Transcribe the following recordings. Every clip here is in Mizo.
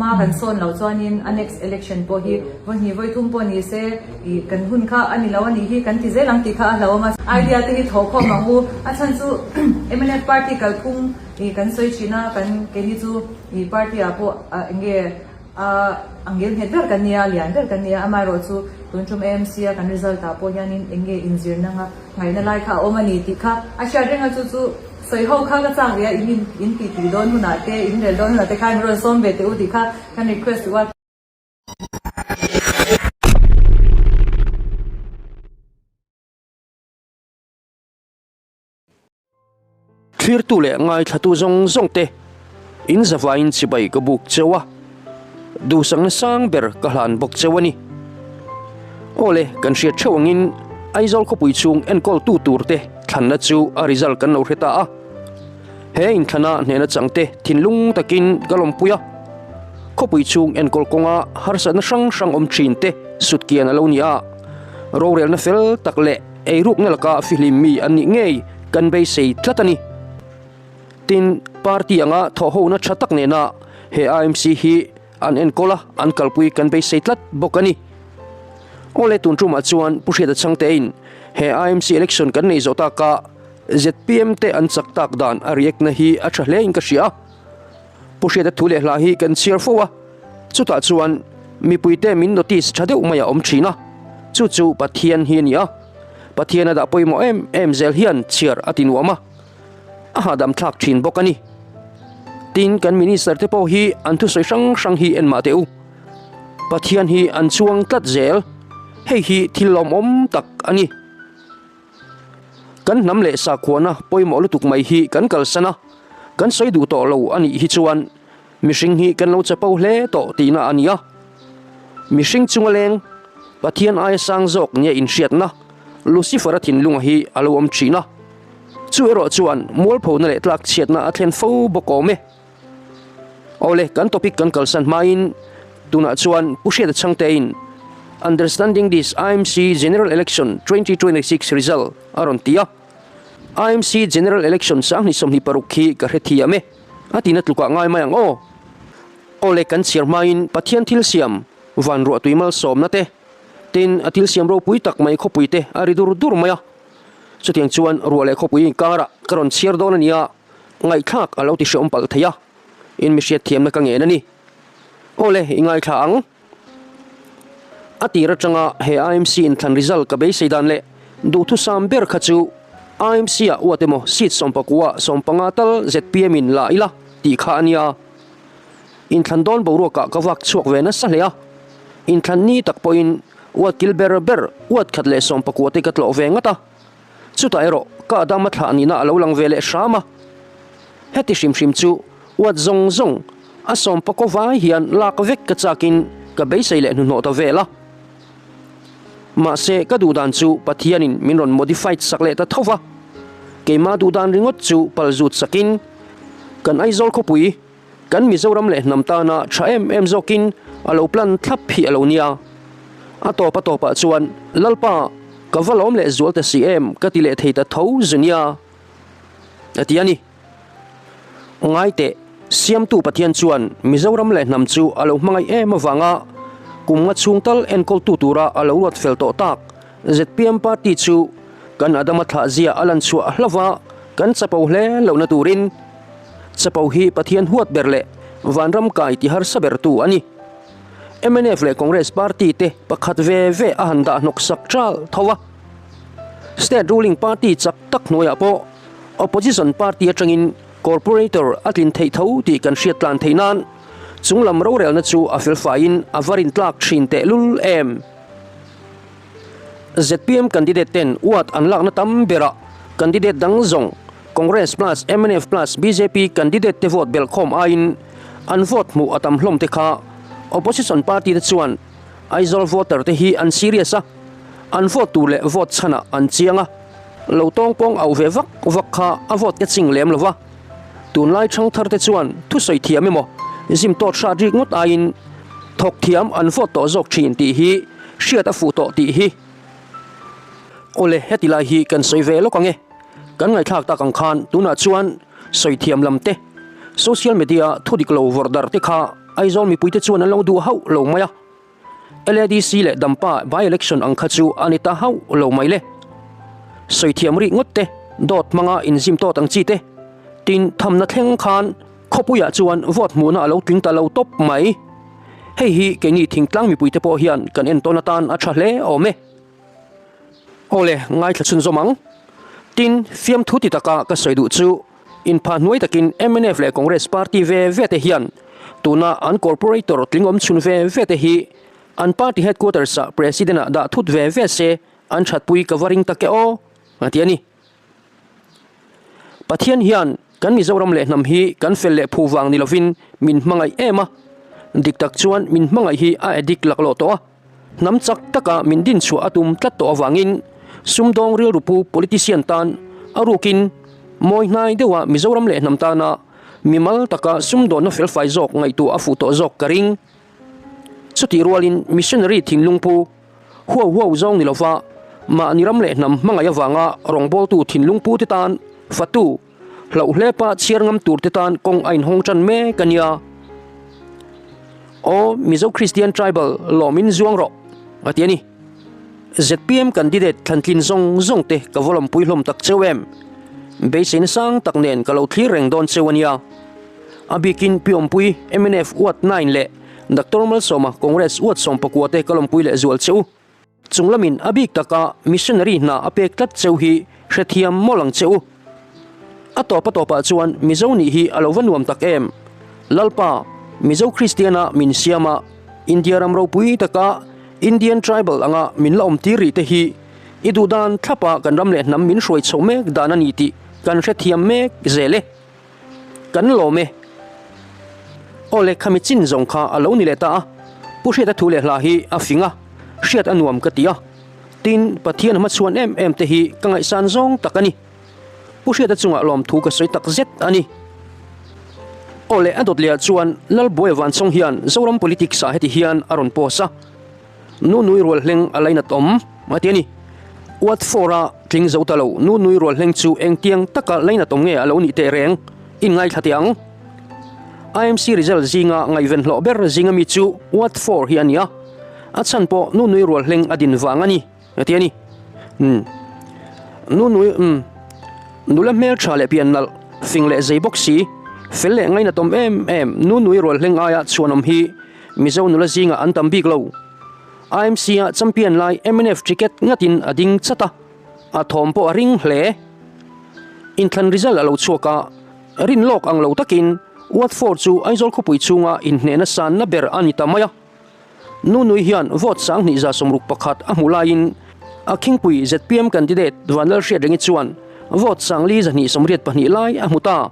Hma kan sawn loh chuanin a next election pawh hi vawi hnih vawi thum pawh ni se ih kan hun kha a ni lo a nih hi kan ti zel ang tih kha a hlauhawm a. Idea te hi thawh khawm ang u. A chhan chu mnf party kalphung ih kan sawi thin a, kan keini chu ih party ah pawh eng nge a angel nghet ber kan nia, a lian ber kan nia, amaherawh chu tun tum AMC a kan result ah pawh hianin eng nge inzirna anga ngaihna lai kha a awm a ni tih kha a hriat reng a, chu chu Sawi ho kha ka chak ve a, in in tih tih dawn hunah te, in rel dawn hunah te khan rawn sawm ve teh u tih kha kan request duh a. Thlirtu leh ngaithlatu zawng zawng te in zavaiin chibai ka buk cheu a, duhsakna sang ber ka hlan bawk cheu a ni. Awle, kan hriat theuh angin Aizawl khawpui chhung enkawltu turte thlanna chu a result kan lo hre ta a. He inthlana hnehna changte thinlung takin ka lawmpui a. Khawpui chhung enkawl kawnga harsatna hrang hrang awm thinte sutkian a lo ni a. Rorelna fel tak leh eirukna laka fihlim mi an nih ngei kan beisei tlat a ni. Tin, party anga thawhhona tha tak nena he IMC hi An enkawl a, an kalpui kan beisei tlat bawk a ni. Awle tun tumah chuan Pu Hriata Chhangtein he IMC election kan nei zawh tak a, zpm te an chak tak dan a react na hi a tha hle in ka hria a. Pu Hriata thu leh hla hi kan chhiar fo a, chutah chuan mipuite min notice tha deuh mai a awm thin a, chu chu Pathian hi a ni a. Pathian a dah pawimawh em em zel hian chhiar a ti nuam a. A hahdam thlak thin bawk a ni. Tin, kan minister te pawh hi an thusawi hrang hrang hi en mah teh u. Pathian hi an chuang tlat zel. Hei hi thil lawmawm tak a ni. Kan hnam leh sakhuana pawimawh lutuk mai hi kan kalsan a, kan sawi duh tawh lo a nih hi chuan mihring hi kan lo chapo hle tawh tihna a ni a. Mihring chunga leng, Pathian aia sang zawk nia inhriatna Lucifer-a thinlunga hi a lo awm thin a. Chu erawh chuan mualphona leh tlak chhiatna a thlen fo bawk awm e. Awle, kan topic kan kalsan hmain tunah chuan Pu Hriata Chhangtein Understanding this IMC General Election 2026 Result a rawn ti a. IMC General Election 2026 khi ka hrethiam e a tina tlukah ngai mai ang aw. Awle, kan chhiar hmain Pathian thil siam van ruahtui malsawmna te, tin a thil siam ropui tak mai khawpui te a ri dur dur mai a. Chutiang chuan ruah leh khawpui inkarah ka rawn chhiar dawn a nia, ngaihthlak a lo ti hreawm palh thei a, in mi hriatthiamna ka ngen a ni. Awle, i ngaithla ang. A tir atanga he IMC inthlan result ka beisei dan leh duhthusam ber kha chu IMC ah uat emaw seat sawmpakua sawmpanga tal zpm in la ila tih kha a nia. Inthlan dawn boruakah ka vak chhuak ve nasa hle a, inthlan ni tak pawhin uat kil ber ber uat khat leh sawmpakua te ka tlawh ve ngat a, chutah erawh ka Adama thlah nihna a lo lang ve leh hram a. Heti hrim hrim chu uat zawng zawng a sawmpakaw vai hian lak vek ka chakin ka beisei leh hnuhnawh ta vel a. Mahse ka duhdan chu Pathianin min rawn modified sak leh ta tho va, keimah duhdan ringawt chu palzut sakin kan Aizawl khawpui, Kan Mizoram leh hnam tana tha em em zawkin a lo plan thlap hi a lo nia. A tawp a tawpah chuan Lalpa, ka va lawm leh zual ta si em ka ti leh thei ta tho zu nia. A ti a ni. Ngai teh, Siamtu Pathian chuan Mizoram leh hnam chu a lo hmangaih em avanga kum nga chhung tal enkawltu tura a lo ruat fel tawh tak zpm party chu kan Adama thlah zia a lan chhuah hlauh a, kan chapo hle lohna turin Chapo hi Pathian huat ber leh vanram kai ti harsa ber tu a ni. Mnf leh Congress party te pakhat ve ve a han dah hnawk sak ṭal tho a. State ruling party chak tak hnuaiah pawh opposition party atangin corporator a tlin theih tho tih kan hriat tlan theih nan chunglam rorelna chu a felfaiin a va rintlak thin tehlul em. Zpm candidate ten uat an lakna tam berah candidate dang zawng Congress plus mnf plus bjp candidate te vote belhkhawm aiin an vote hmuh a tam hlawm te kha opposition party te chuan Aizawl voter te hi an serious a, an vote tur leh vote chhanah an chiang a, lo tawngpawng auh ve vak vak kha a vote te ching lem lova. Tunlai thangthar te chuan thusawi thiam emaw zim tawt hrat rik ngawt aiin thawk thiam an vote tawh zawk thin tih hi hriat a fuh tawh tih hi. Awle, heti lai hi kan sawi ve lawk ang e. Kan ngaihthlak tak ang khan tunah chuan sawi thiam lam te, social media thu dik lo vawrh darh te kha. Aizawl mipuite chuan an lo duh hauh lo mai a. LADC leh Dampa by-election ang kha chu a ni ta hauh lo mai le. Sawi thiam rih ngawt te, dawt hmanga inzim tawt ang chi te, tin thamna thleng khan khawpuiah chuan vote hmuhna a lo tling ta lo tawp mai. Hei hi keini thingtlang mipuite pawh hian kan entawn atan a tha hle awm e. Awle, ngaithla chhunzawm ang. Tin, fiamthu ti taka ka sawi duh chu inphah hnuai takin mnf leh Congress party ve ve te hian tuna an corporator tling awm chhun ve ve te hi an party headquarters ah president ah dah thut ve ve se an thatpui ka va ring tak e aw, a ti a ni. Pathian hian kan Mizoram leh hnam hi kan fel leh phu vang ni lovin min hmangaih em a, dik tak chuan min hmangaih hi a addict laklawh tawh a, hnam chak taka min dinchhuah a tum tlat tawh avangin sumdawng rilru pu politician tan a rukin mawi hnai deuha Mizoram leh hnam tana mimal taka sumdawnna felfai zawk ngaihtuah a fuh tawh zawk ka ring. Chutih rualin missionary thinlung pu Huau huau zawng ni lova mahni ram leh hnam hmangaih avanga rawngbawltu thinlung pu te tan fatu hlauh hlepa chhiar ngam tur te tan kawng a inhawng tan mek a nia. Aw Mizo Kristian Tribal lawmin zuang rawh a ti a ni. Zpm candidate thlantlin zawng zawng te ka va lawmpui hlawm tak cheu em? Beiseina sang tak nen ka lo thlir reng dawn cheu a nia. A bikin Pi Awmpui mnf Ward 9 leh Doctor Malsawma Congress uat sawmpakua te ka lawmpui leh zual che u. Chung lamin a bik taka missionary hna a pek tlat cheu hi hrethiam mawlh ang che u. A tawp a tawpah chuan Mizo nih hi a lo va nuam tak em. Lalpa, Mizo Kristiana min siam a, India ram ropui taka Indian tribal anga min la awm tir rih te hi i duh dan thlapa kan ram leh hnam min hruai chhoh mek dan a ni tih kan hrethiam mek zel e. Kan lawm e. Aw le khami chin zawng kha a lo ni leh ta a, Pu Hriata thu leh hla hi a fing a, hriat a nuam ka ti a. Tin, Pathian hmachhuan em em te hi ka ngaihsan zawng tak a ni. Pu Hriata chungah lawmthu ka sawi tak zet a ni. Aw le a dawt lehah chuan Lalbuaia Vanchawng hian Zoram politics ah heti hian a rawn post a. Nu nui rual hleng a lainat awm a ti a ni. Ward four a tling zo ta lo nu nui rual hleng chu engtiang taka lainat awm nge a lo nih teh reng in ngaithla teh ang. IMC result zinga ngaihven hlawh ber zinga mi chu Ward four hi a ni a, a chhan pawh nu nui rual hleng a din vang a ni a ti a ni. Umm. Nu nui umm. Nula hmel tha leh pian nalh, fing leh zei bawk si, fel leh ngainat awm em em nu nui rual hleng aia chhuanawm hi Mizo nula zingah an tam bik lo. IMC-a champion lai mnf ticket ngatin a ding chat a, a thawm pawh a ring hle. Inthlan result a lo chhuak a, rin lawk ang lo takin Watford chu Aizawl khawpui chhunga inhnehna sanna ber a ni ta mai a. Nunui hian vote 2161 a hmuh laiin a khingpui zpm candidate Vanlalhriatrengi chuan vote 5282 lai a hmu ta.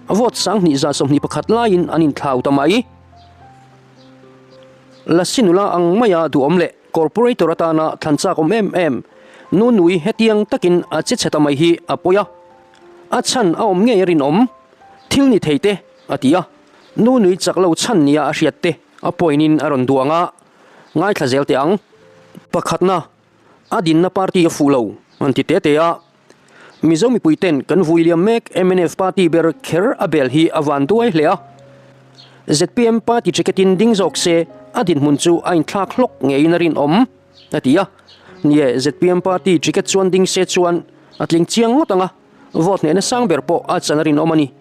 Vote 2121 laiin an inthlau ta mai. Lasi nula ang maia duhawm leh corporator atana thlan chak awm em em Nunui hetiang takin a che chhe ta mai hi a pawi a, a chhan a awm ngei a rinawm thil ni thei te a ti a, Nunui chak lo chhan nia a hriat te a point-in a rawn duang a, ngaithla zel teh ang. Pakhatna, a dinna party a fuh lo an ti te te a, Mizo mipui ten kan vui liam mek mnf party ber kher a bel hi a van duai hle a. Zpm party ticket in ding zawk se a dinhmun chu a inthlak hlawk ngeiin a rinawm, a ti a. Nie, zpm party ticket chuan ding se chuan a tling chiang ngawt ang a, vote hnehna sang ber pawh a chan a rinawm a ni.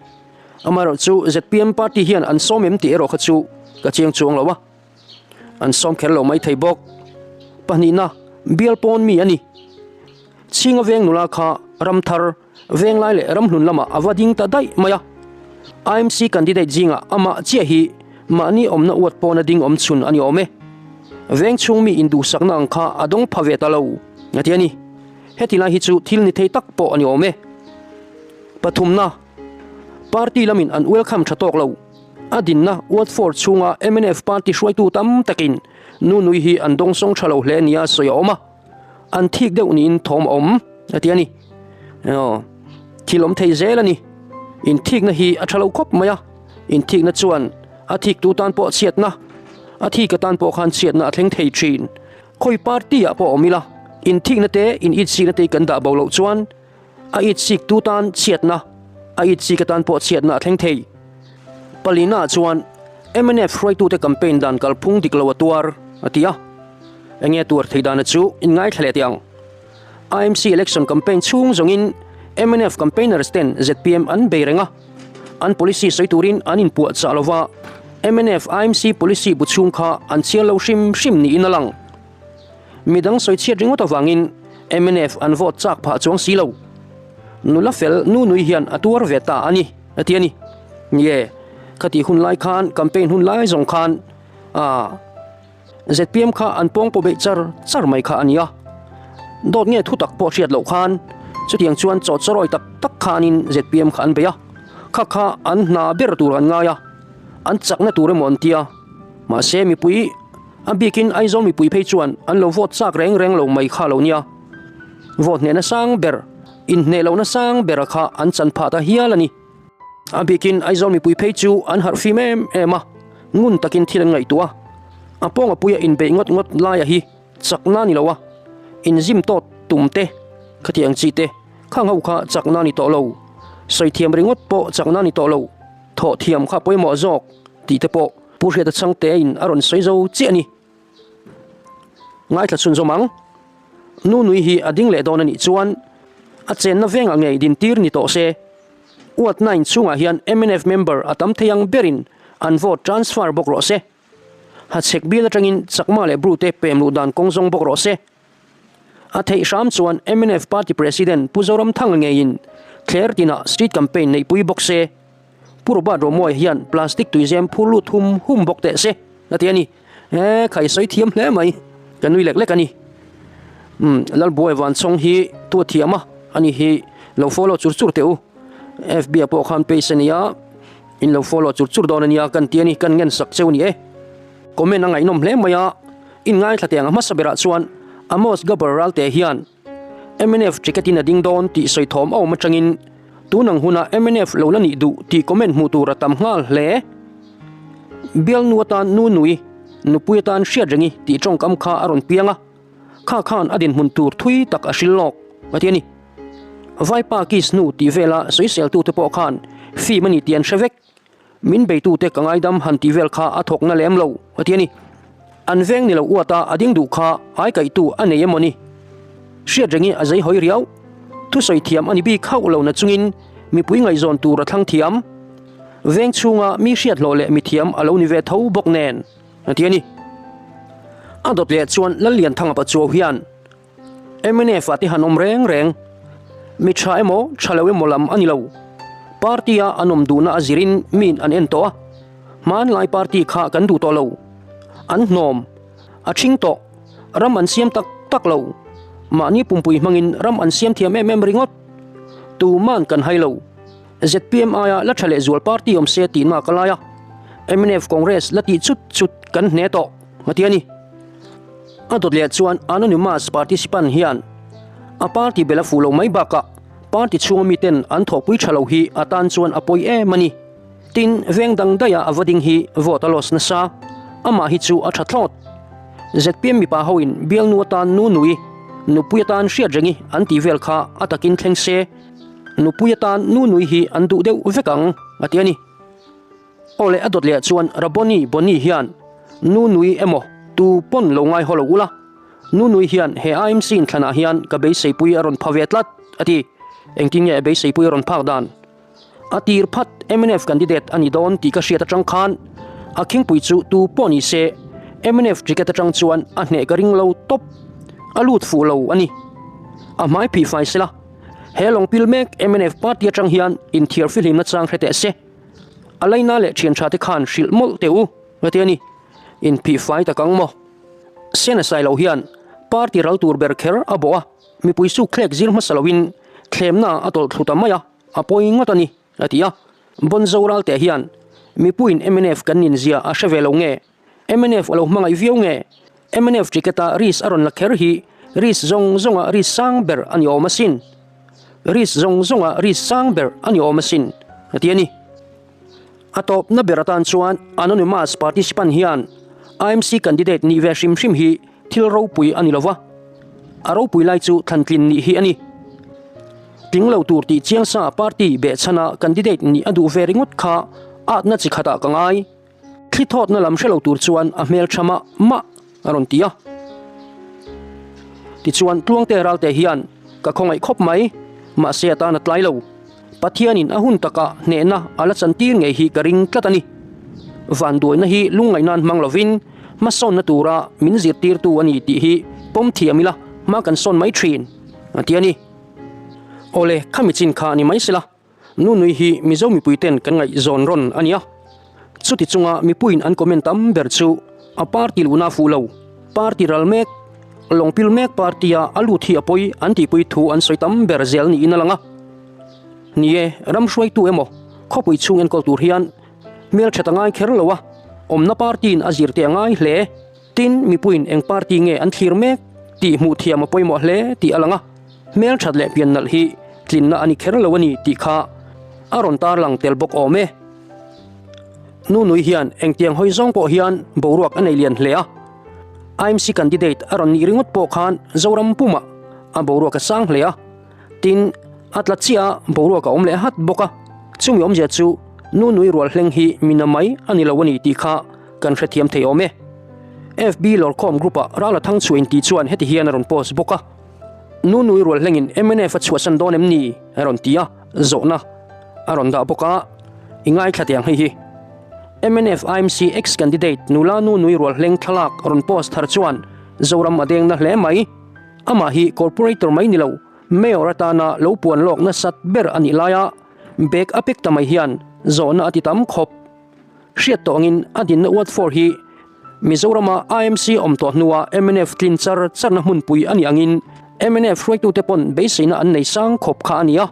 Amaherawhchu zpm party hian an sawm em tih erawh kha chu ka chiang chuang lo a. An sawm kher lo mai thei bawk. Pahnihna, bial pawn mi a ni. Chhinga veng nula kha Ramthar, Venglai leh Ramhlun lamah a va ding ta daih mai a. IMC candidate zingah amah chiah hi mahni awmna uat pawna ding awm chhun a ni awm e. Veng chhung mi induhsakna ang kha a dawng pha ve ta lo, a ti a ni. Heti lai hi chu thil ni thei tak pawh a ni awm e. Pathumna, Party lamin an welcome tha tawk lo. A dinna Watford chhunga mnf party hruaitu tam takin Nunui hi an dawngsawng tha lo hle nia sawi a awm a, an thik deuh niin thawm a awm a ti a ni. Aw, thil awm thei zel a ni. Inthikna hi a tha lo khawp mai a, inthikna chuan a thiktu tan pawh chhiatna, a thik atan pawh khan chhiatna a thleng thei thin. Khawi party ah pawh awm ila, inthikna te, in itsikna te kan dah bo loh chuan A it sik tu tan chhiatna, a it sik atan pawh chhiatna a thleng thei. Palina chuan. Mnf hruaitute campaign dan kalphung dik lo a tuar, a ti a. Enge tuar thei dana chu inngaithla leh teh ang. IMC election campaign chhung zawngin mnf campaigners ten zpm an bei reng a, an policy sawi turin an inpuahchah lo va, mnf IMC policy bu chhung kha an chhiar lo hrim hrim niin a lang. Midang sawi chhiat ringawt avangin mnf an vote chak phah chuang si lo. Nula fel nu nui hian a tuar ve ta a ni, a ti a ni. Nie, khatih hun lai khan campaign hun lai zawng khan a. Zpm kha an pawng paw beih char char mai kha a ni a, dawt nge thu tak pawh hriat loh khan chutiang chuan chaw chawrawi tak tak khanin zpm kha an bei a, kha kha an hna ber tur an ngai a, an chakna tur emaw an ti a, mahse mipui a bikin Aizawl mipui phei chuan an lo vote chak reng reng lo mai kha lo nia, vote hnehna sang ber, inhneh lohna sang bera kha an chan phah ta hial a ni. A bikin Aizawl mipui phei chu an harh fim em em a, ngun takin thil an ngaihtuah a. A pawnga puia inbeih ngawt ngawt laia hi chakna ni lo a, inzim tawt tum te, khatiang chi te, khang ho kha chakna ni tawh lo, sawi thiam ringawt pawh chakna ni tawh lo, thawh thiam kha pawimawh zawk tih te pawh Pu Hriata Chhangtein a rawn sawi zo chiah a ni. Ngaithla chhunzawm ang. Nu nui hi a ding leh dawn a nih chuan a chenna vengah ngei dintir ni tawh se. Uatna inchhungah hian mnf member a tam thei ang berin an vote transfer bawk rawh se. Hachhek bial atangin Chakma leh Bru te pem luh dan kawng zawng bawk rawh se. A theih hram chuan mnf party president Pu Zoramthanga ngeiin thler tinah street campaign neihpui bawk se. Pu Robert Romawia hian plastic tuizem phur lut hum hum bawk teh se a ti a ni. E khai sawi thiam hle mai, ka nui lek lek a ni. Umm Lalbuai Vanchawng hi tu a thiam a, ani hi lo follow chur chur teh u. FB ah pawh khan page a nia, in lo follow chur chur dawn a nia kan ti a ni, kan ngen sak cheu ni e. Comment a ngaihnawm hle mai a, in ngaithla teh ang a hmasa berah chuan Amos Gabber Ralte hian mnf ticket in a ding dawn tih sawi thawm a awm atangin tun ang hunah mnf lo la nih duh tih comment hmuh tur a tam nghal hle. Bialnu atan nu nui, nupui atan hriat rengi tih tawngkam kha a rawn piang a, kha khan a dinhmun tur thui tak a hril lawk a ti a ni. Vaipa kiss nu tih vela sawiseltute pawh khan film a ni tih an hre vek. Min beitute ka ngaidam han tih vel kha a thawkna lem lo, a ti a ni. An veng ni lo uata a ding duh kha ai kaihtu a nei emaw ni? Hriat rengi a zei hawi riau. Thusawi thiam a ni bik hauh lo na chungin mipui ngaihzawn tur a thlang thiam. Veng chhunga mi hriat hlawh leh mithiam a lo ni ve tho bawk nen, a ti a ni. A dawt leh chuan Lallianthanga Pachuau hian Mnf ah te han awm reng reng. Mi tha emaw, tha lo emaw lam a ni lo. Party a an awm duhna a zirin miin an en tawh a. Hmanlai party kha kan duh tawh lo. An hnawm. A thing tawh. Ram an siam tak tak lo. Mahni pumpui hmangin ram an siam thiam em em ringawt. Tuman kan hai lo. Zpm aia la tha leh zual party awm se tih nak a lai a. Mnf Congress la tih chut chut kan hne tawh, a ti a ni. A dawt leh chuan Anonymous participant hian a party bel a fuh lo mai bakah party chhunga miten an thawhpui tha lo hi a tan chuan a pawi em a ni. Tin, veng dang daia a va ding hi vote a loss nasa, amah hi chu a tha thlawt. Zpm mipa hoin bialnu atan nu nui, nupui atan hriat rengi an tih vel kha a takin thleng se, nupui atan nu nui hi an duh deuh vek ang, a ti a ni. Aw leh a dawt leh chuan Raboni Boni hian nu nui emaw tu pawn lo ngai haw lo ula, nu nui hian he IMC inthlanah hian ka beiseipui a rawn pha ve tlat, a ti. Engtin nge beiseipui a rawn phak dan? A tir phat mnf candidate a ni dawn tih ka hriat atang khan a khingpui chu tu pawh ni se mnf ticket atang chuan a hneh ka ring lo tawp. A lut fuh lo a ni. A hmai phih fai sela he lawng pil mek mnf party atang hian inthiar fihlimna chang hre teh se. A laina leh thian tha te khan hrilh mawlh teh u a ti a ni. Inphih fai tak ang maw? Sena sai lo hian party ral tur ber kher a bawh a. Mipui suk thlek zir hmasa loin thlemna a tawlh thlu ta mai a, a pawi ngawt a ni, a ti a. Bonzo Ralte hian mipuiin mnf kan ninzia a hre ve lo nge? Mnf a lo hmangaih viau nge? Mnf ticket-a risk a rawn la kher hi risk zawng zawnga risk sang ber a ni awm asin. Risk zawng zawnga risk sang ber a ni awm asin, a ti a ni. A tawpna ber atan chuan Anonymous participant hian IMC candidate nih ve hrim hrim hi thil ropui a ni lova, a ropui lai chu thlantlin nih hi a ni. Tling lo tur tih chiang sa party behchhana candidate nih a duh ve ringawt kha atna chi khatah ka ngai. Thli thawtna lam hre lo tur chuan a hmel tha mah mah a rawn ti a. Tichuan Tluangte Ralte hian ka khawngaih khawp mai, mahse a tan a tlai lo. Pathianin a hun takah hnehna a la chantir ngei hi ka ring tlat a ni. Vanduaina hi lungngaihnain hmang lovin hmasawnna tura min zirtirtu a ni tih hi pawm thiam ila hma kan sawn mai thin, a ti a ni. Awle, khami chin kha ni mai sela. Nunui hi Mizo mipui ten kan ngaihzawn rawn a nia. Chuti chunga mipuiin an comment tam ber chu a party luhna a fuh lo, party ral mek, lawngpil mek party a a lut hi a pawi an tihpui thu an sawi tam ber zel niin a lang a. Ni e, ram hruaitu emaw khawpui chhung enkawl tur hian hmelthat a ngai kher lo a, awmna party in a zir teh a ngai hle. Tin, mipuiin eng party nge an thlir mek tih hmuh thiam a pawimawh hle tih a lang a, hmelthat leh pian nalh hi tlinna a ni kher lo a ni tih kha a rawn tarlang tel bawk awm e. Nunui hian engtiang hawi zawng pawh hian boruak a nei lian hle a, IMC candidate a rawn nih ringawt pawh khan Zoram pumah a boruak a sang hle a, Tin, a tla chiah a, boruak a awm leh hat bawk a. Chumi awmzia chu Nunui rual hleng hi mina mai a ni lo a ni tih kha kan hrethiam thei awm e. FB Lawrkhawm group-ah Rala Thangchhuah intih chuan heti hian a rawn post bawk a. Nunui rual hlengin mnf a chhuahsan dawn em ni? a rawn ti a, zawhna a rawn dah bawk a. I ngaithla teh ang hei hi. Mnf IMC ex-candidate nula Nunui rual hleng thlalak rawn post thar chuan Zoram a dengna hle mai. Amah hi Corporator mai ni lo, Mayor atana lo puan lawk nasat ber a nih laia bag a pek ta mai hian zawhna a ti tam khawp. Hriat tawh angin a dinna Ward 4 hi Mizorama IMC awm tawh hnua mnf tlin char charna hmunpui a nih angin mnf hruaitute pawn beiseina an nei sang khawp kha a ni a.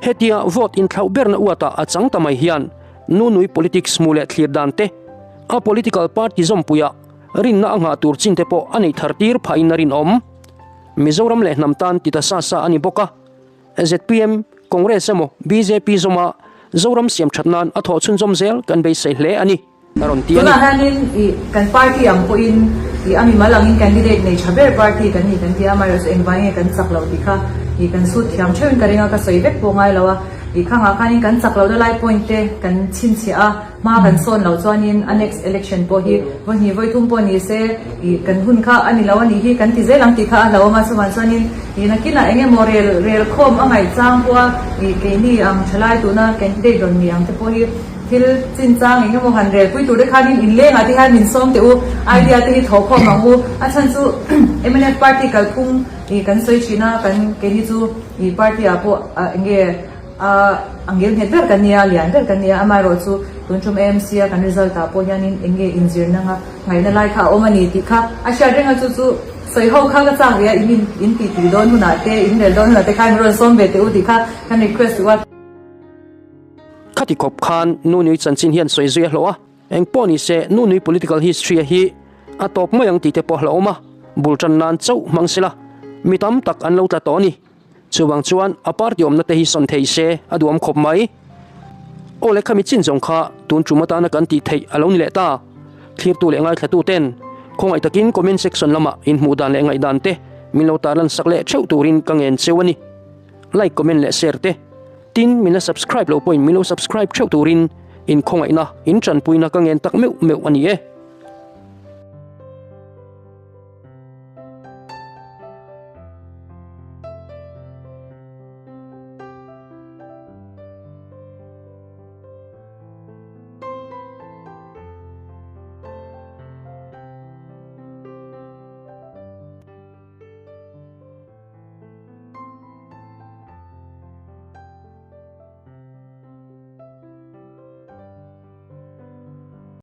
Hetia vote inthlauh berna uatah a chang ta mai hian Nunui politics hmuh leh thlir dan te, a political party zawmpuiah Rinna a nghah tur chin te pawh a neih thar tir phahin a rinawm. Mizoram leh hnam tan ti ta sa sa a ni bawk a. Zpm, Congress emaw bjp zawma Zoram siam that nan a thawh chhunzawm zel kan beisei hle a ni, a rawn ti a ni. Tunah hianin i kan party ang pawhin i a mimal angin candidate nei tha ber party kan ni kan ti a, amaherawhchu engvai nge kan chak lo tih kha i kan sut thiam theuhin ka ring a, ka sawi vek pawh ngai lo a. I khangah khanin kan chak lohna lai point te kan chhinchhiah a. Hma kan sawn loh chuanin a next election pawh hi vawi hnih vawi thum pawh ni se ih kan hun kha a ni lo a nih hi kan ti zel ang tih kha a hlauhawm a, chuvang chuanin ih nakinah eng emaw rel rel khawm a ngaih chang pawha ih keini ang thalai tuna candidate rawn ni ang te pawh hi thil chinchang eng emaw han rel pui tur te khanin inlengah te hian min sawm teh u, idea te hi thawh khawm ang u, a chhan chu mnf party kalphung ih kan sawi thin a, kan keini chu ih party ah pawh eng nge. A angel nghet ber kan nia, lian ber kan nia, amaherawh chu tun tum AMC a kan result ah pawh hianin eng nge inzirna nga ngaihna lai kha a awm a ni tih kha a hriat reng a, chu chu sawi ho kha ka chak ve a, in in in tih tih dawn hunah te, in rel dawn hunah te khan min rawn sawm ve teh u tih kha kan request duh a. Khati khawp khan Nunui chanchin hian sawi zui a hlawh a, eng pawh ni se Nunui political history a hi a tawp mai ang tih te pawh a hlauhawm a, bul tan nan chauh hmang sela mi tam tak an lo tla tawh a ni. Chuvang chuan a party awmna te hi sawn thei se a duhawm khawp mai. Aw le khami chin zawng kha tun tum atana kan tih theih a lo ni leh ta. Thlirtu leh ngaithlatu ten khawngaih takin comment section lamah inhmuh dan leh ngaihdan te min lo tarlan sak leh theuh turin ka ngen cheu a ni. Like, comment leh share te. Tin, min la subscribe lo pawhin min lo subscribe theuh turin in khawngaihna, in tanpuina ka ngen tak meuh meuh a ni e.